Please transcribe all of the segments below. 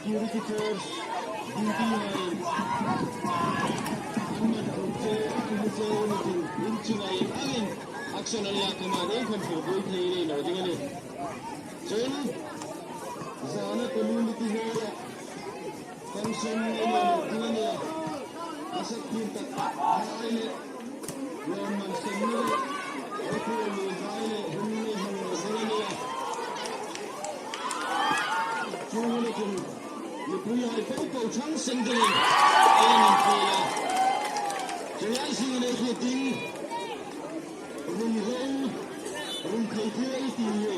Security Force duty hain an man ang che a kum che unitin in chunga in angin action an lak kha mahni khan hrilh pui thei in a inawh ding a ni. Chuan zana community hall ah function a inawh ding a nia. Nasat thin tak hai leh lawmman semna leh rawpui lui hai leh hun nei hman lo ding a nia. Chu hun a Mipui hai po po thang sen dingin eng an khel a, chulai zing leh hi ding rui ho rui thei thil ei tih hi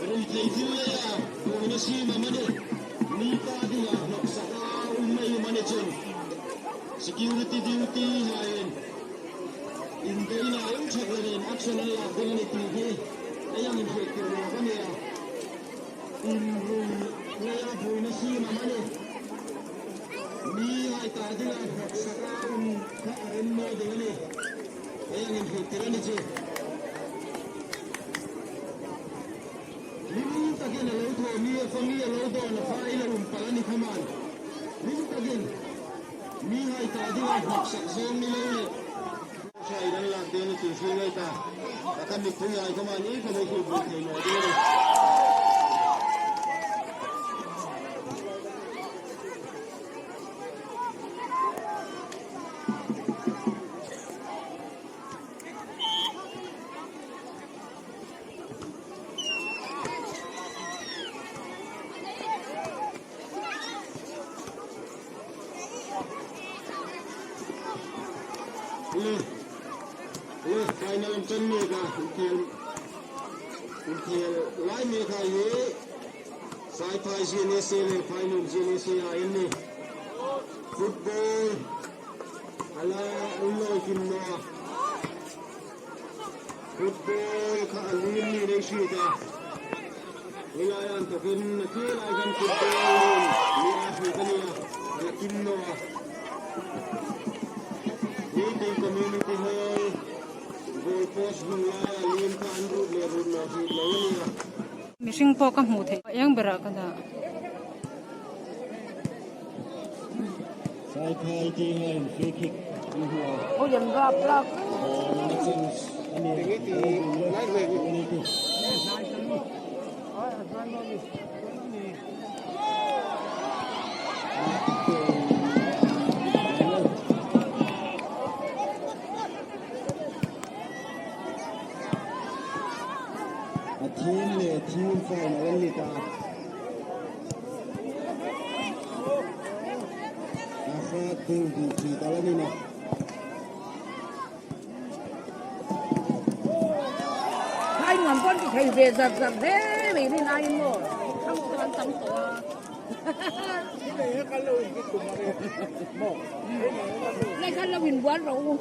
rui thei thil ei a buaina sim a mani mi pa dingah hnawk sak a um mai um ani chun security duty hain inbeina a awm that lovin action an lak ding ani tih hi ei ang inhriat tur lo a nia. Inrui leia buaina sim a man e. Mi haita dinga hnawk sak a awm kha a rem mawi ding a ni. Hei ang inhrilh tir a ni chu. Hlim takin a lo thaw mi a fa mi a lo dawn a fa ila um palh a ni kha man. Hlim takin mi haita dinga hnawk sak zawng ni lo leh. Tha in an lak dawn a tih hri ngei ta. A ka mipui ai kha mahni ka lo hrilh bui thei maw ding a ni. Le le final an chen mek a inkhel inkhel lai mek a hi Saiphai GNSA leh Phailum GNSA ah en ni football ala lawi kim lo a football kha a lim ni nei hriat a helai an takin a khel ai khan football ni a hriat a nia a la kim lo a Meeting Community Hall goal post hmun laia lim kha an rut leh rut lo hriat lo a nia. Mihring pawh ka hmuh theih eng berah ka dah. Saiphai tih hian free kick an hmu a. Ball a chance a ni. A thim leh thim final an ni ta. A hrat ding duh chi tal a ni na. Hai nuam pawn ti thei ve zar zar hle mai rin aiin maw thang chu an tam tawh a. Lai khan lo in bual rawh u.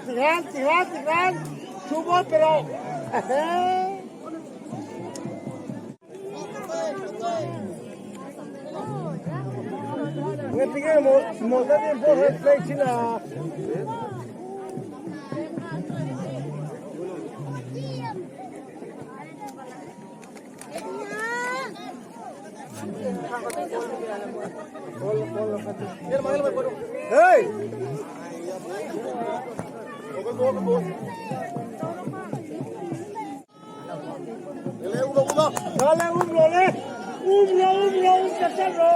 Tikhan, tikhan, tikhan. Thu ball pe rawh. Ngatinge motor in ball han play thin a. Hey! Dale, um lo le! Um lo, um lo, um chat chat ro!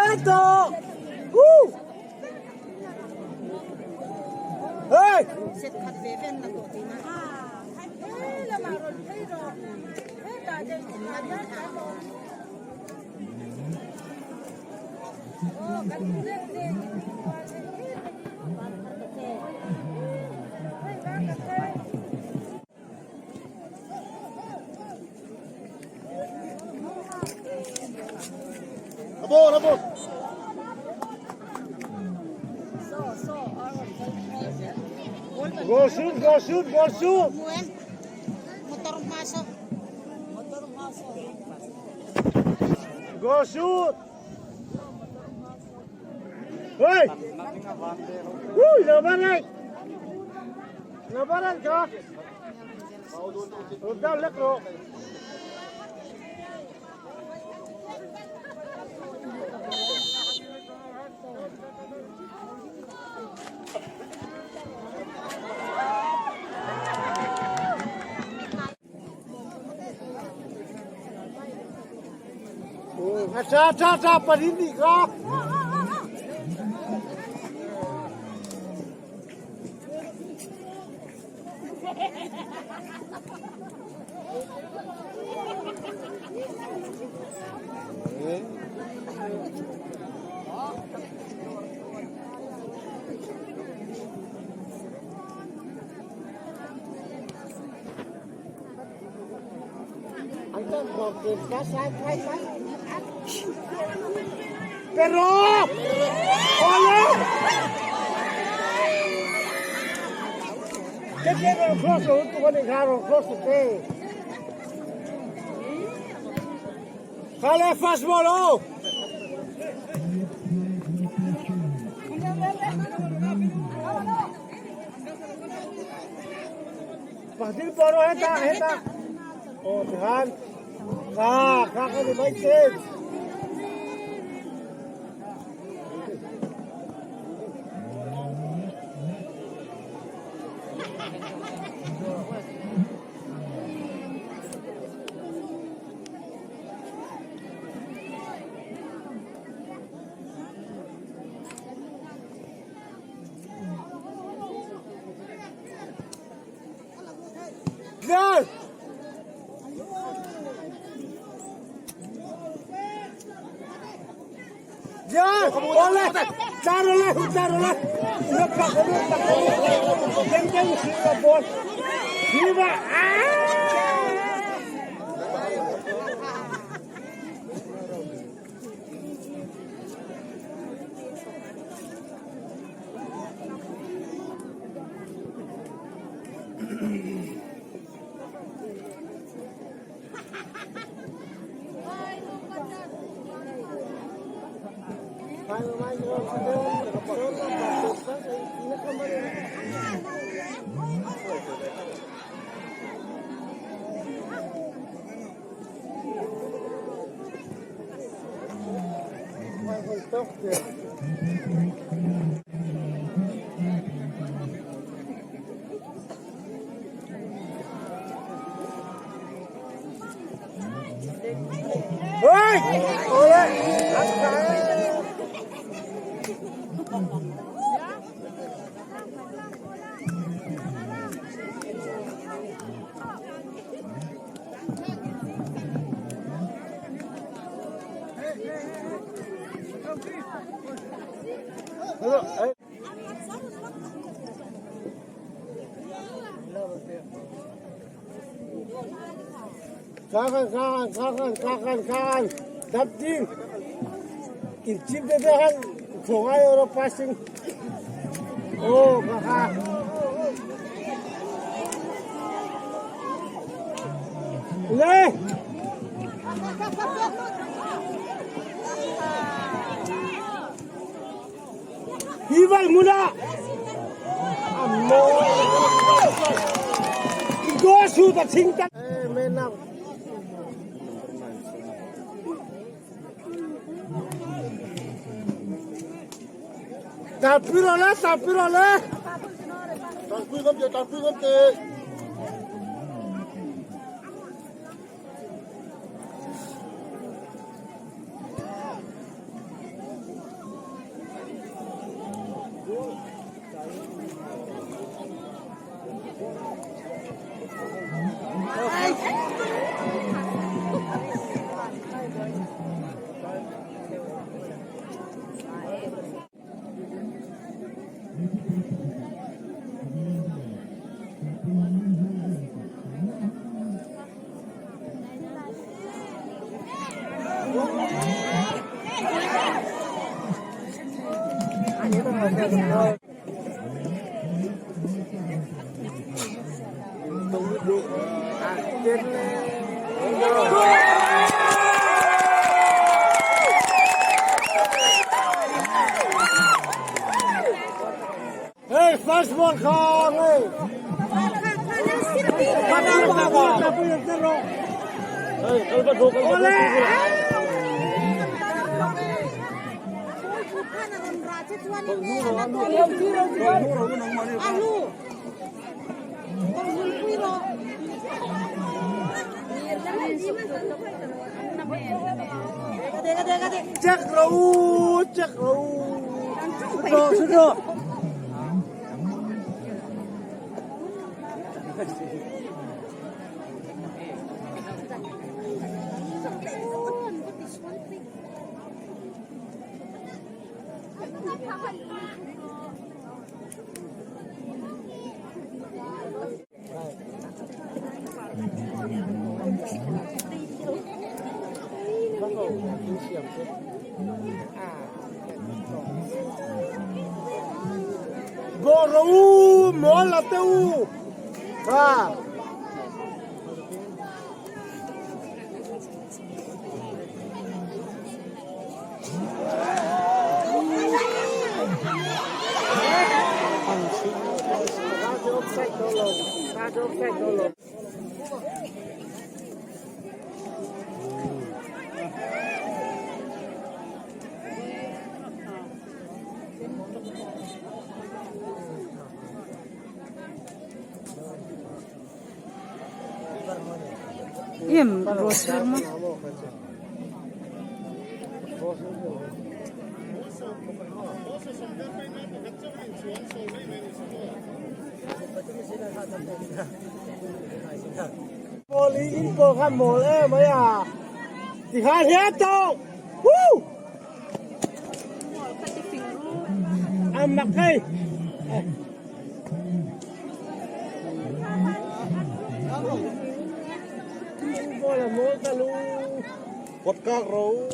Eto! Woo! Hey! Go shoot, go shoot, go shoot! Go shoot! Hey! Woo, labaran! Labaran ka! Udah lek ro. Cha cha cha panin nih kha. Pero! Ole! Cái cái nó cross rồi, tụi con này ra rồi cross rồi. Khale fast ball oh. Pahdil poro heta heta. Oh Tuhan. Kha kha kha ni mai te. Clear! Ja! Ole! Tarole! Tarole! Shiva! Ah! Kakan kakan kakan kakan kakan dap ding in chim te te khan thongai oro passing oh kaka le Hi vai muna Go su ta ching ta Tapiro le tapiro le Tapiro gam te tapiro gam te Hey, first ball kha hey. Check ro, check ro. Sudro, sudro. Go ro mawl la te u. Ha. Em ruah sur maw. Pawl i in pawl kha mawl em mai a ti khan hian tawh woo a mak hei pawl a mawl ta lu Kawt kak ro.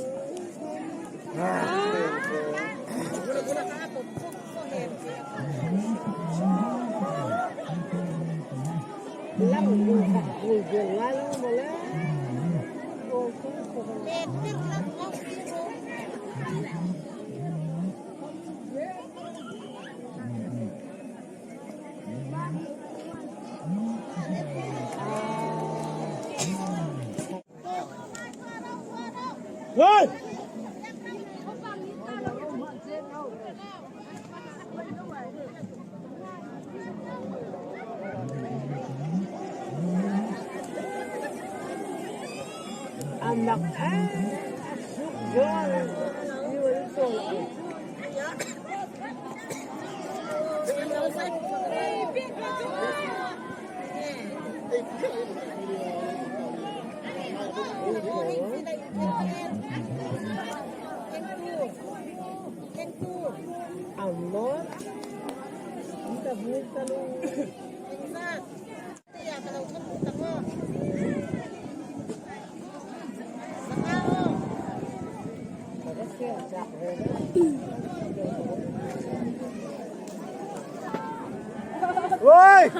Hey! Anak eh, suk jual. Oi!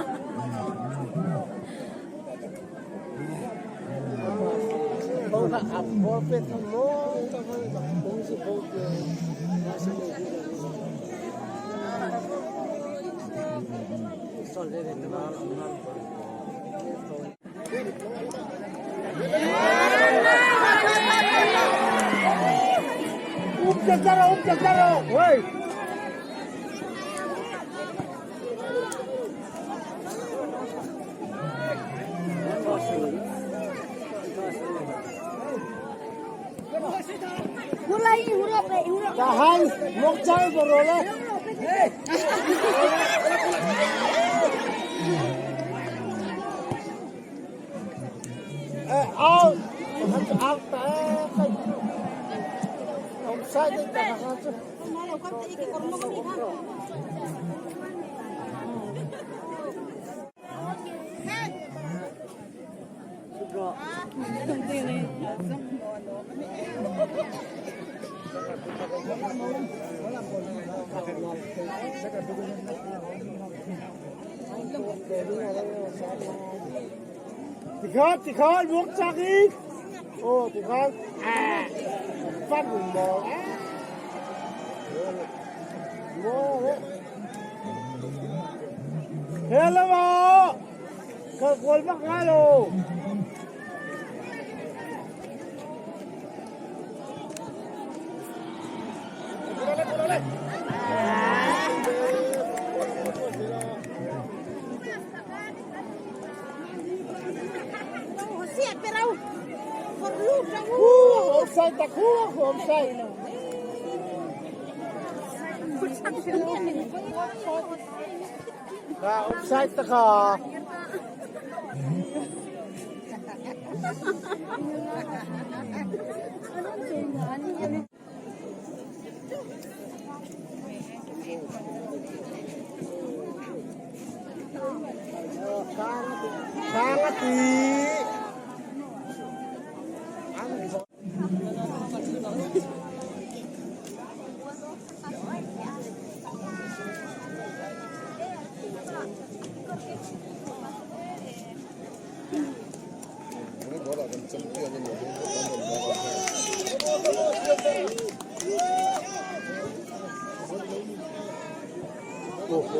Tahan, mokchai borole. Out, out, offside Tikhan, tikhan, buông chak in. Ô, tikhan. À, phát mò. À. Mò đấy. Hello mo. Kalkol makalo. Offside takho, offside. Offside takha.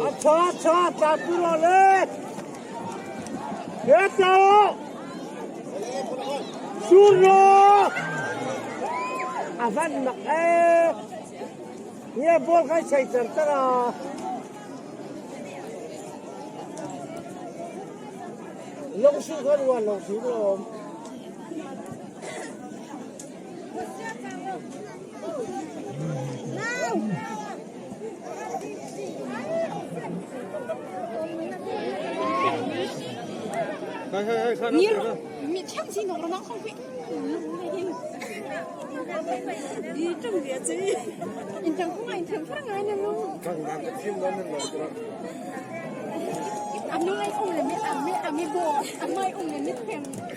Acha acha tapurale. Eta! Surro! Avan mak e! Ye bol kai chai char tara. Long su kan wa long su lom.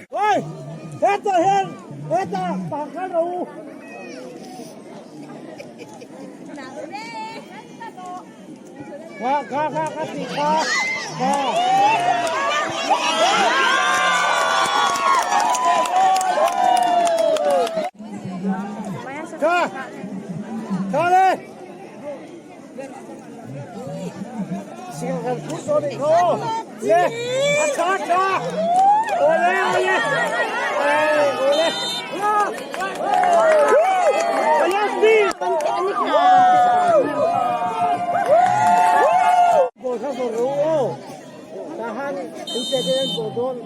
Ôi, hết rồi hết, hết rồi, bằng cái đầu. Kha kha kha kha thì kha. Kha. Kha. Kha lên. Xin cần phút số đi cô. Lên. Kha kha. Ole ole. Ole. Ole đi. Bol kha bol ro. Tahan in bol don.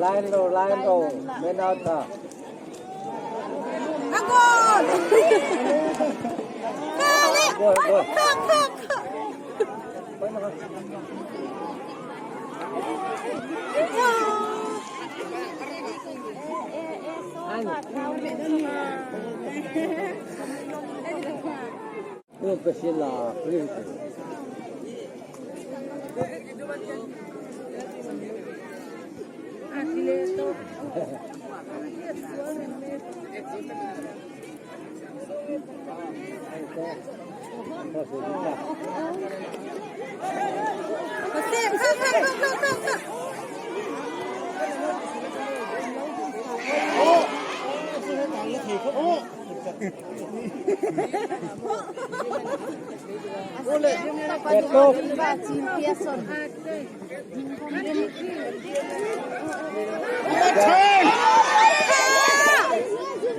Line lo line lo men out ta. Go go.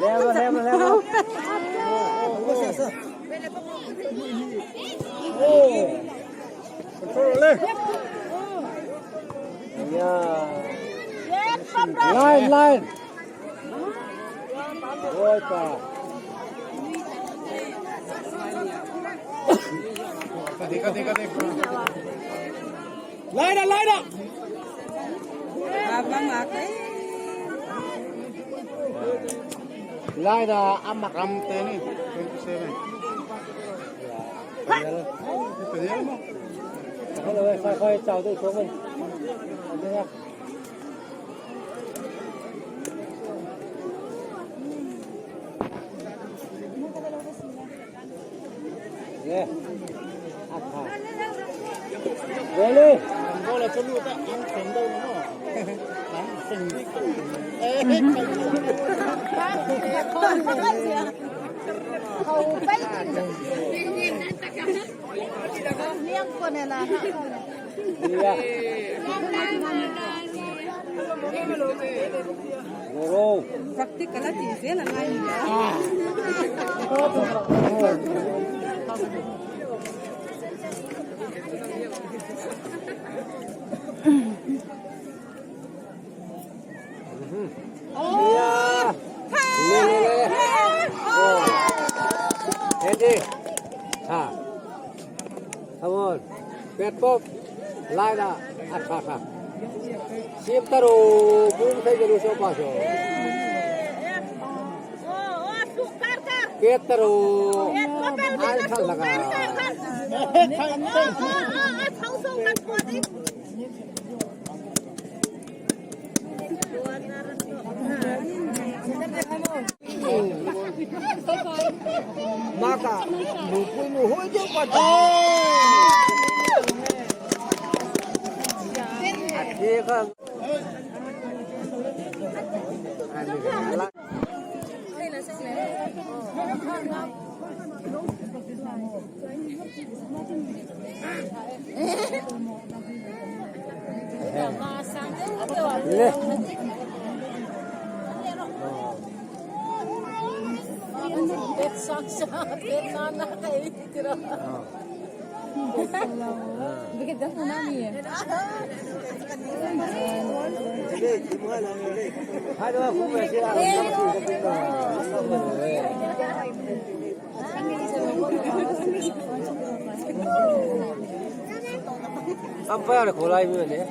Level, level, level. Yeah. Line, line. Ôi ta. Line à, ăn mặc Ram te ni 27. Hello, phải phải chào tôi xuống mình. Được không? Yeah. Really? Bola chu lut a an thlen deuh ni maw an fing Yeah. Go. Practical a tih zel a ngai ni a. Yeah. Lê lê lê. Thế đi. Ha. Come on. Pet pop. Lai da. Acha acha. Sim taro bum thai garu so pa so. Pet taro al thal laga. Maka nu pui nu hoi deu pa to. Thế không? Lê. Hai đứa cũng về xe Umpire khulai mi ne.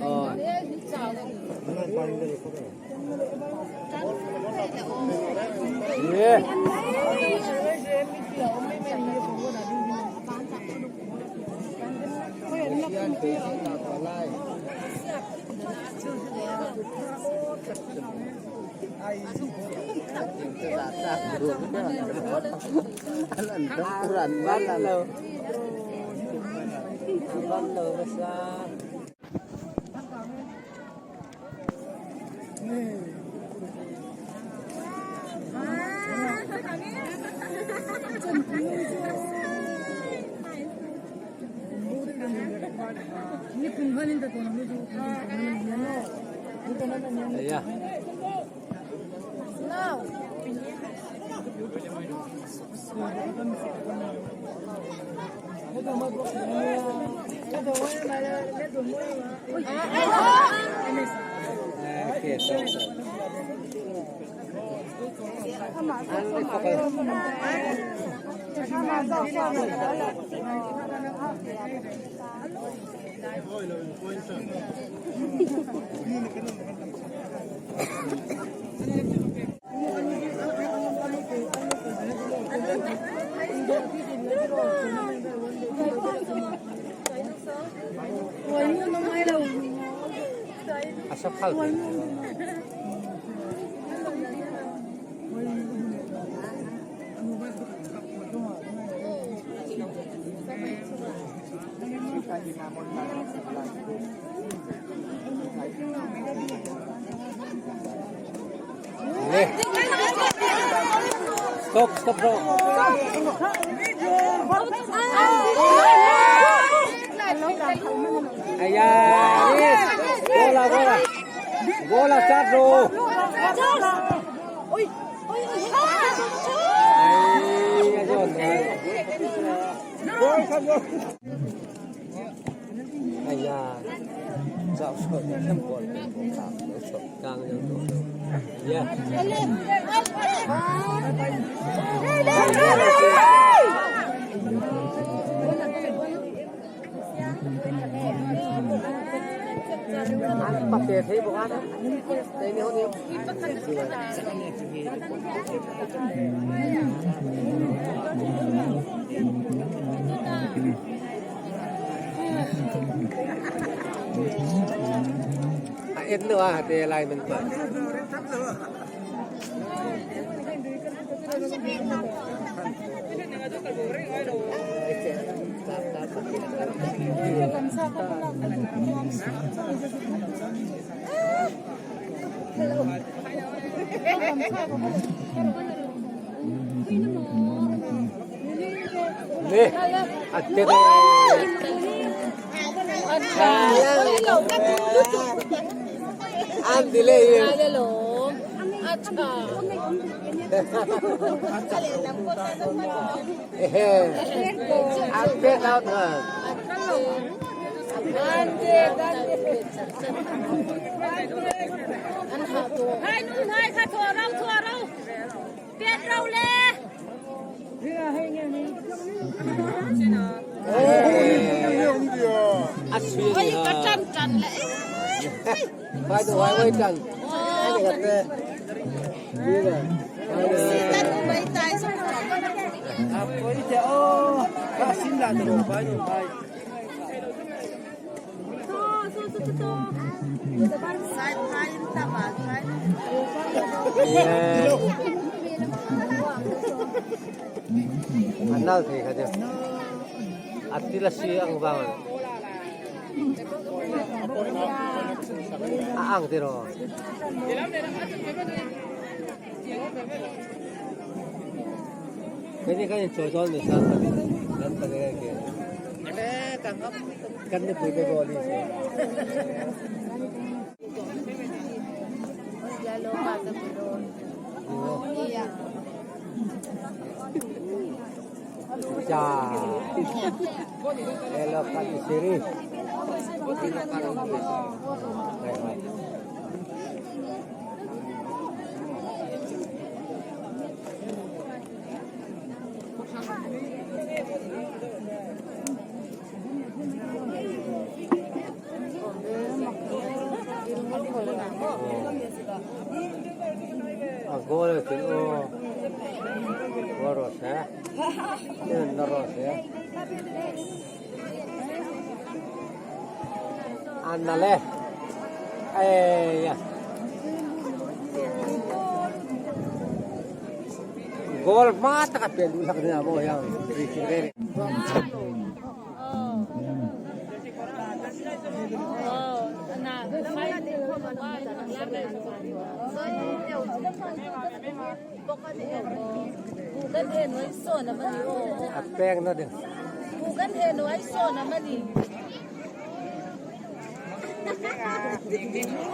Ờ. Stop, stop, stop. Aya, yes. Bola, bola. Bola chat rồi. Ai da, dạo sợ em còn càng nhiều Yeah. Bắt thấy bộ ăn đây mới hôn ít nữa thì lại mình phải Nè, An delay. An biết đâu thôi. Hai nun hai kha thua rau biết rau lê. Ôi có trần trần lẽ. Phải đồ phải quay trần. Anal thì kha Atila si ang bang. Ang tiro. Kanya kanya chochol ni sa tabi. Nan tabi ke. Kan ni pwede ko ulit. Cha. Hello Kati Siri. A goal a tin aw. Goal rawh se. Tin na rawh se. An na le. Ei ya. Goal hma taka pen duh hlak ding ah maw yang ri thing re. A pek na ding.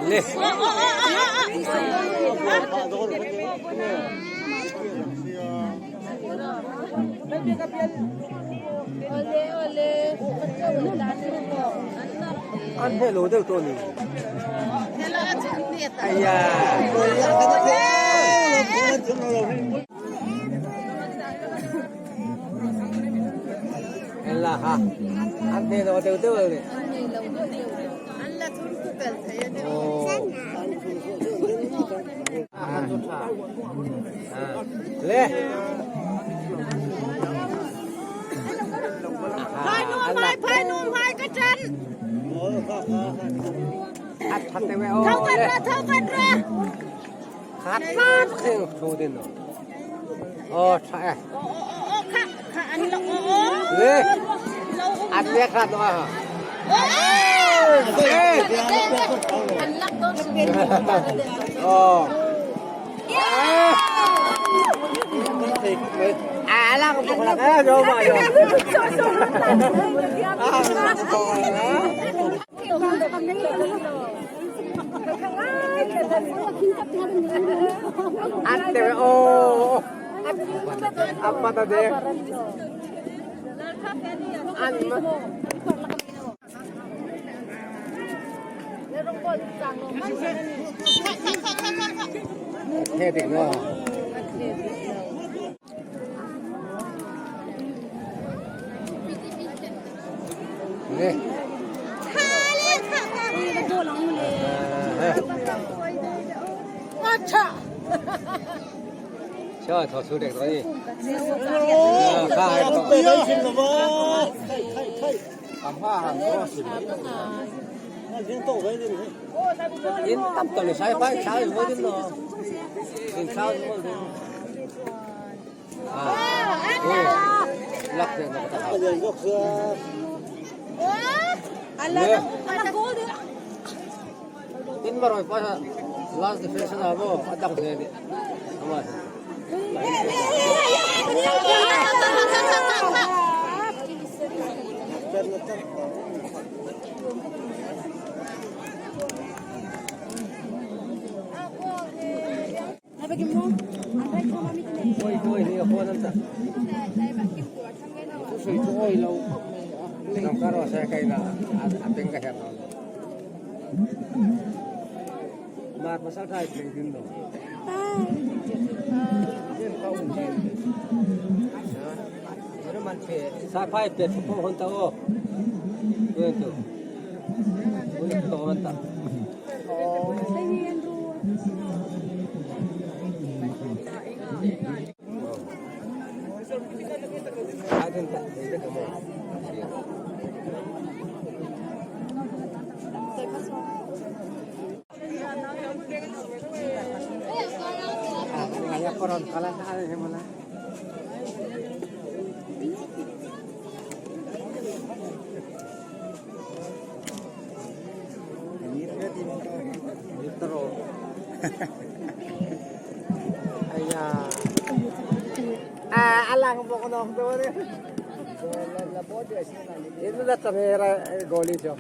Le. An he lo deuh tawh ni. Aya. En la ha. An he lo deuh deuh ni. Le. Le. An le khat no ha. Oh. À là cũng là cái rồi mà rồi. Ate oh. Apa tadi? An Thế thì nó. Nè. Cho thọ số đẹp rồi. In tâm tầm sai phải sai với đến nó. In sao cũng được. À. Lắc được nó ta. Nè. Tin mà rồi phải last defense na mo atak se ni. Ama. Ôi ôi thì có năm ta. Ôi lâu. Nằm cái rồi xe cây là apeng cái hẹp nó. Mà mà sao thay bình tin rồi. Sa phai pet phô hon tao. Quên tu. Quên tu man ta. Ai tin ta de ka mo. Kaya koron kala ta ai mala. Nitro. Aya. Ah, alang mo ko nok do ni. Itu dah kamera goli jo.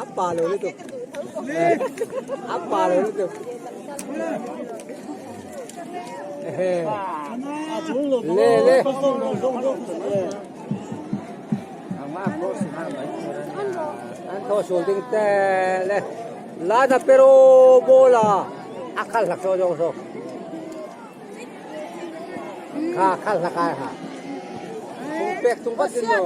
Apa lo itu? Apa lo itu? Le le. An tho sul ding te le. La da pero bola. Akal lak so jong so. Kha khal lakai ha. Tung pek tung bat din no.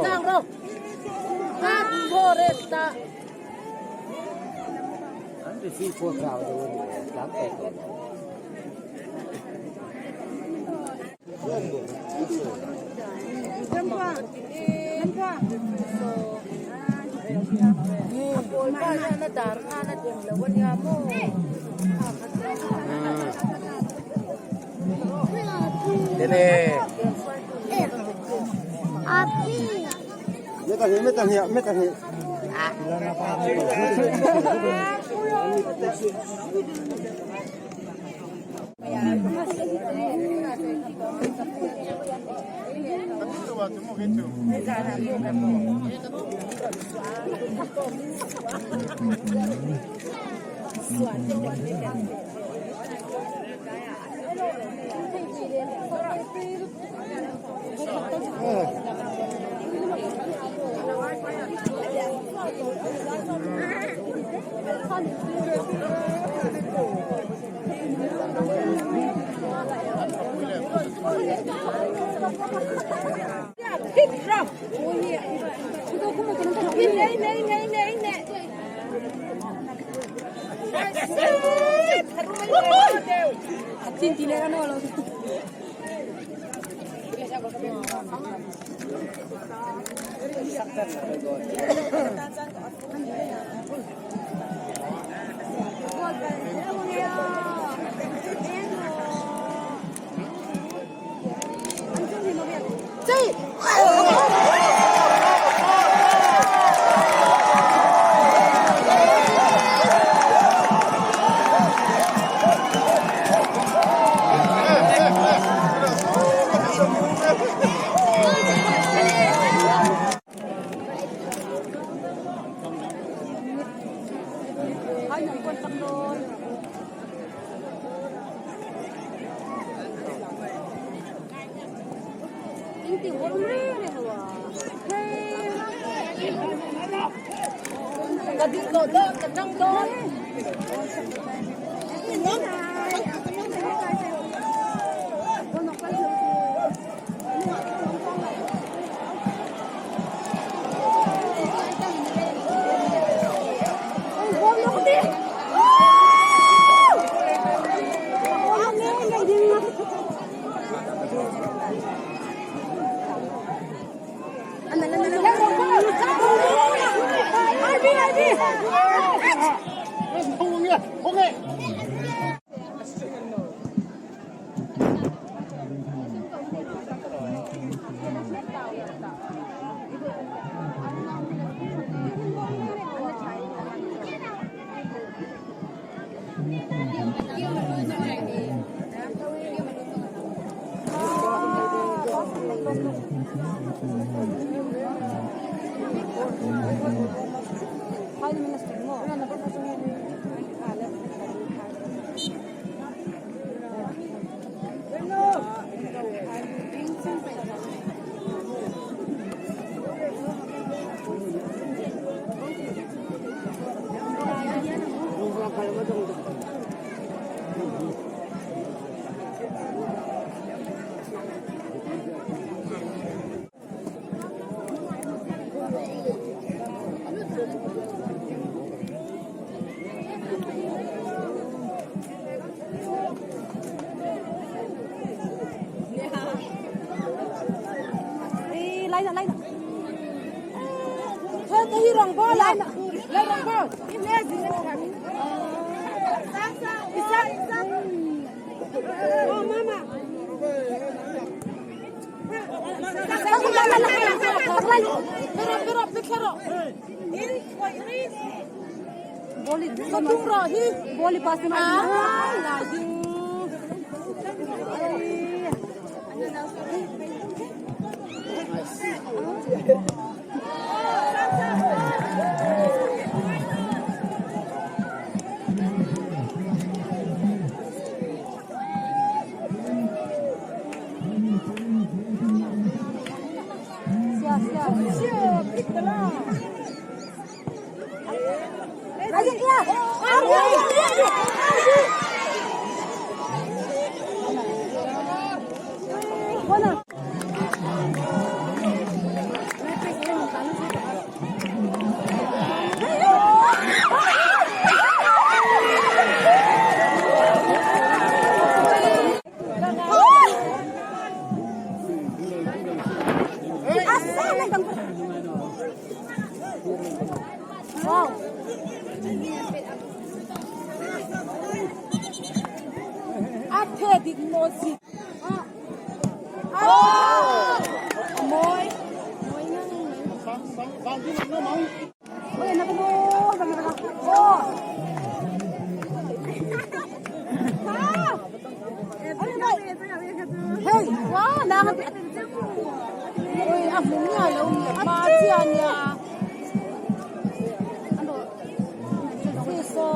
Wow. A the dik mo si. Oh! Moi. Ôi nó có bố, nó có bố. Hey, wow, na ka Ôi, a hmu nia lo mi ma chia nia. Ano. Si so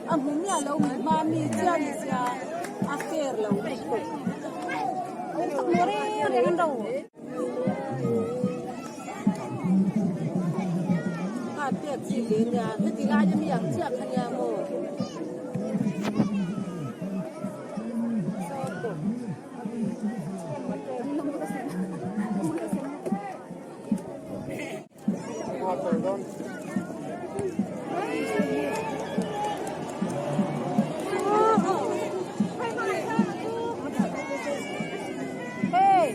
a hmu nia lo mi ma mi chia ni sia a fair lo. Ôi, tak mo re re an ro. A pek chi le nia, heti lai mi ang chia kha nia mo. Hey!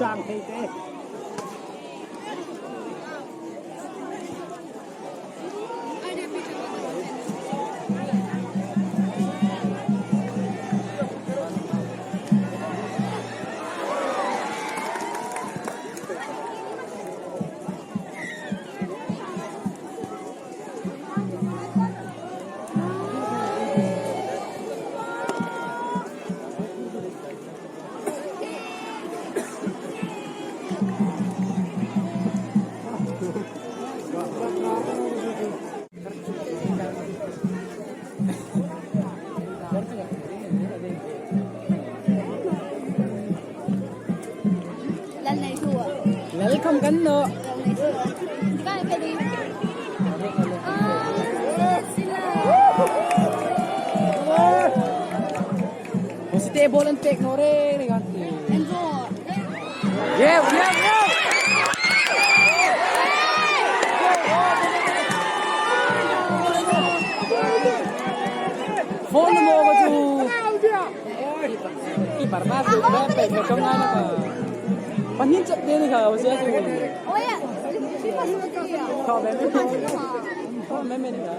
Sang thei te. Welcome kan no. Te ball an pek no reng reng a. Yew yew yew. Phone mo ko chu. Keeper ma su ba pe pe tong na ka. Panin chat te ni kha o sia chu. Kho me me. Kho me me ni ka.